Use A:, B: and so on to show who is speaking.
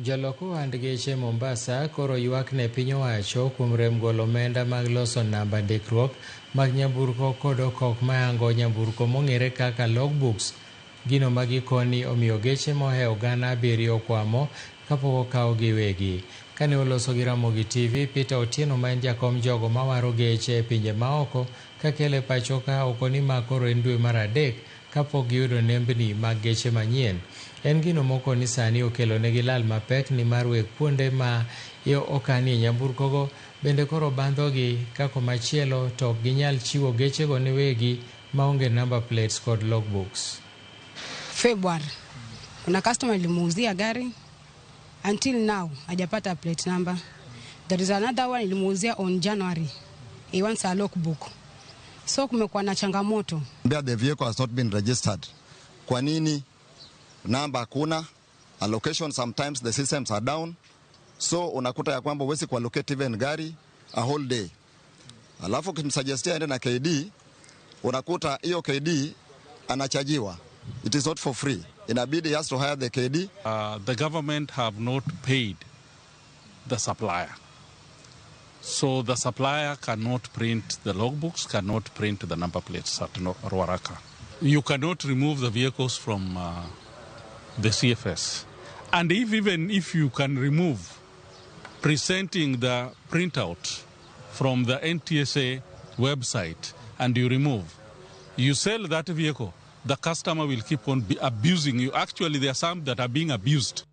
A: Jolok ohand geche Mombasa koro ywak ne piny owacho kuom rem golo omenda mag loso namba ndikruok mag nyamburko kod okok mayango nyamburko mong'ere kaka logbooks. Gino ma gikoni omiyo geche mohewo 700 okwamo kapok okawgi wegi. Kane oloso gi Ramogi TV, Peter Otieno ma en jakom jogo mawaro geche e pinje maoko kakele pacho ka okoni ma koro en dwe mar 3 kapok giyudo nembni mag geche manyien. En gino mokoni sani okelo negi lal mapek nimar weg kuonde ma okanie nyamburkogo bende koro bandhogi ka komachielo to ok ginyal chiwo gechego ne wegi maonge number plates kod logbooks.
B: February kuna customer nilimuuzia gari, until now hajapata plate number. There is another one nilimuuzia on January, he wants a logbook. So kumekuwa na changamoto.
C: The vehicle has not been registered. Kwa nini? Namba hakuna, allocation, sometimes the systems are down. So unakuta ya kwamba huwezi kuallocate even gari a whole day. Alafu ukimsuggestia aende na KD, unakuta hiyo KD anachajiwa. It is not for free. Inabidi he has to hire the KD.
D: The government have not paid the supplier. So the supplier cannot print the logbooks, cannot print the number plates at Ruaraka. You cannot remove the vehicles from the CFS. And even if you can remove, presenting the printout from the NTSA website and you remove, you sell that vehicle, the customer will keep on abusing you. Actually, there are some that are being abused.